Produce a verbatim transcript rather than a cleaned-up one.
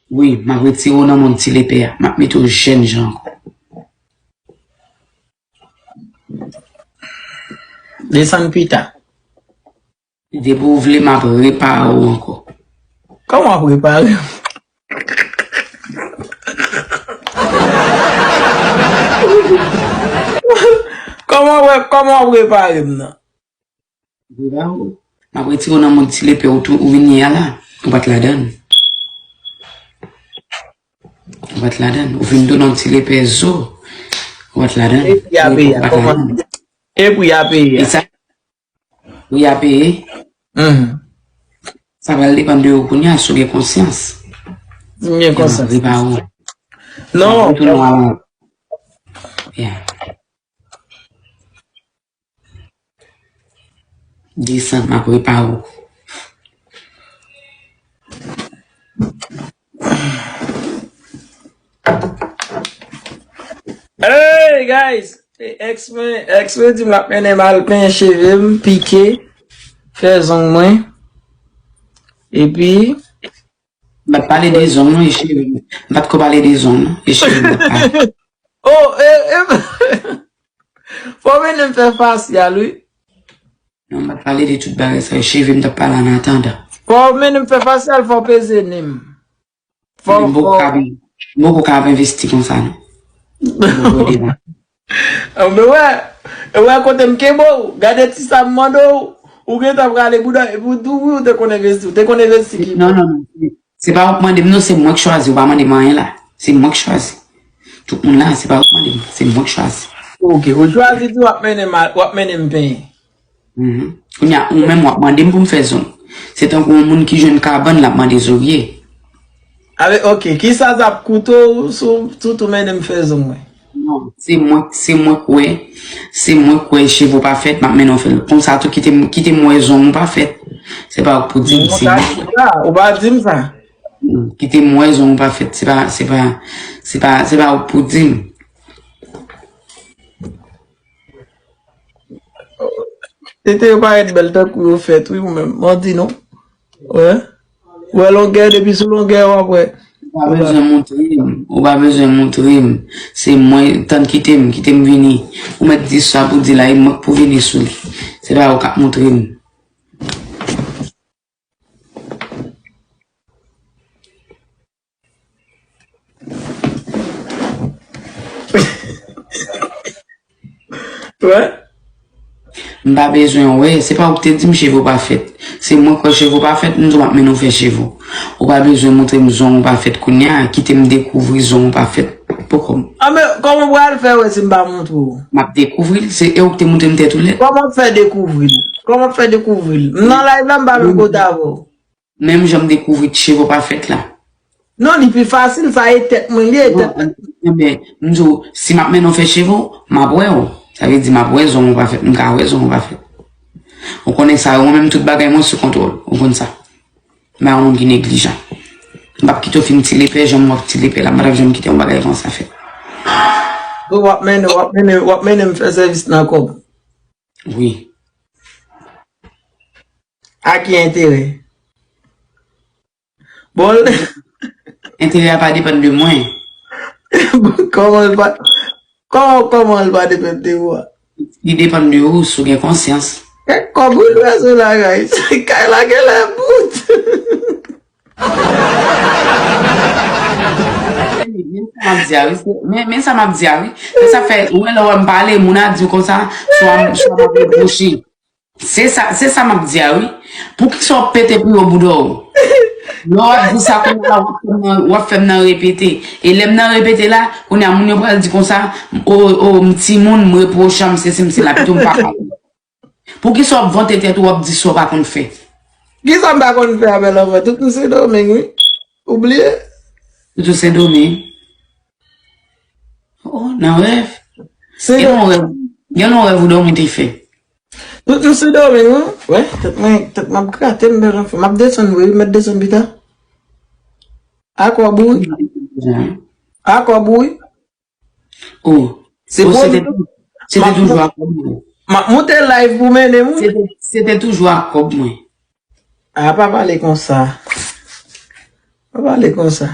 Wi, m ap retire w nan mond ti lepè a. M ap mete w jèn jan ankò. Desann pita. Depi w vle, m ap repare w ankò. Kòman w ap repare m? Kòman w ap, kòman w ap repare m nan? Repare w. M ap retire w nan mond ti lepè ou tou, ou vin ye a la. Ou pa t ladan l. Ou pa t ladan l. Ou vin tou nan ti lepè zo. Ou pa t ladan l. Epi apre a, kòman? Epi apre a. E sa, Wi, a peye. Mhm. Sa pral depann de ou kounye a, si w gen konsyans. Si m gen konsyans. Repare w. Non. Retounen w a. Yeah. Desann, m ap repare w. Hey, guys! Ex mwen, ex mwen di m l ap mennen m al penyen cheve m, pike, fè zong mwen. Epi, m pa t pale de zong, non, e cheve m. M pa t ko pale de zong, non, e cheve m. Oh, e, e, fò w mennen m fè fasyal, wi. Non, m pa t pale de tout bagay sa yo. Cheve m t ap pale an atandan. Fò w mennen m fè fasyal, fò w peze nen m. Fò, m poko ka, m poko ka ap envesti konsa, non. M poko devan. Mwen wè, wè kote m kenbe w. Gade ti sa m mande w. Ou gentan prale bouda, epi w di w, wi, ou te konn envesti. Ou te konn envesti ki? Non, non, non. Se pa ou k mande m, non, se mwen k chwazi. Ou pa mande m anyen la. Se mwen k chwazi. Tout moun la, se pa ou k mande m, se mwen k chwazi. Ok, ou chwazi di w ap mennen m, w ap mennen m penyen. Mhm. Kounye a, ou menm w ap mande m pou m fè zong. Se tankou yon moun ki jwenn kabann, l ap mande zorye. Ale, ok, kisa sa ap koute w si w, si w tou mennen m fè zong mwen? Non, se mwen, se mwen k wè, se mwen k wè cheve w pa fèt, m ap mennen w fè l. Konsa tou, kite m, kite m wè zong ou pa fèt. Se pa ou k pou di m, se mwen. Ou pa di m sa. Kite m wè zong ou pa fèt. Se pa, se pa, se pa, se pa ou k pou di m. Tete yo parèt bèl tankou yo fèt, wi, ou menm. Mwen di non. Wè. Wè longè, depi sou longè, w ap wè. Ou pa bezwen montre m. Ou pa bezwen montre m. Se mwen, tann kite m, kite m vini. Ou mèt di sa pou di la, e mwen k pou vini sou li. Se pa ou k ap montre m. Wè. M pa bezwen wè, se pa ou ki te di m cheve w pa fèt. Se mwen k wè cheve w pa fèt, m di w m ap mennen w fè cheve w. Ou pa bezwen montre m zong ou pa fèt kounye a, kite m dekouvri zong ou pa fèt. Poko m. A, men kòman w pral fè wè si m pa montre w? M ap dekouvri l, se e ou ki te montre m tèt ou lèd. Kòman w fè dekouvri l? Kòman w fè dekouvri l? M nan live la, m pa menm kote avè w. Menm jan m dekouvri cheve w pa fèt la. Non, li pi fasil, sa e tèt mwen li ye, tèt. Enben, m di w, si m ap mennen w fè cheve w, m ap wè w. Sa vle di m ap wè zong ou pa fèt, m ka wè zong ou pa fèt. Ou konnen sa, ou menm tout bagay mwen sou kontwòl, ou konn sa. M pa yon moun ki neglijan. M p ap kite w fin ti lepè, jan m wè w ti lepè la, m pa t ap janm kite yon bagay konsa fèt. Bon, w ap mennen, w ap mennen, w ap mennen m fè sèvis nan kòb. Wi. A ki enterè? Bon, enterè a pa depann de mwen. Kòman l pa, kòman, kòman l pa depann de ou a? Li depann de ou, si w gen konsyans. Kèk kòb ou lwè sou la, guys. Kay la genlè bout. Men, men sa m ap di a, wi. Men, men sa m ap di a, wi. Se sa fè, ou wè lè w wè m pale, moun a di w konsa, swa m, swa m ap repwoche. Se sa, se sa m ap di a, wi. Poukisa w ap pete pi wo bouda w? Lè w ap di sa kounye a, w ap fè m nan, w ap fè m nan repete. E lè m nan repete la, kounye a moun yo pral di konsa, o, o, m timoun, m repwochan, m sesi, m sela, pito m pa pale. Poukisa w ap vante tèt ou, w ap di sa w pa konn fè? Kisa m pa konn fè avè lanfan? Tout nou se Domeng, wi. Ou bliye? Tout nou se Domeng. Oh, nan rèv. Gen yon rèv, gen yon rèv ou dòmi te fè. Tout nou se Domeng, wi. Wè, tèt mwen, tèt mwen ap grate m, bèl anfan. M ap desann, wi, m mèt desann pita. Akò bouyi. Akò bouyi. Oh, se oh, se te, se te toujou ak kòb mwen. M ap monte live pou mennen moun. Se te, se te toujou ak kòb mwen. A, pa pale konsa. Pa pale konsa.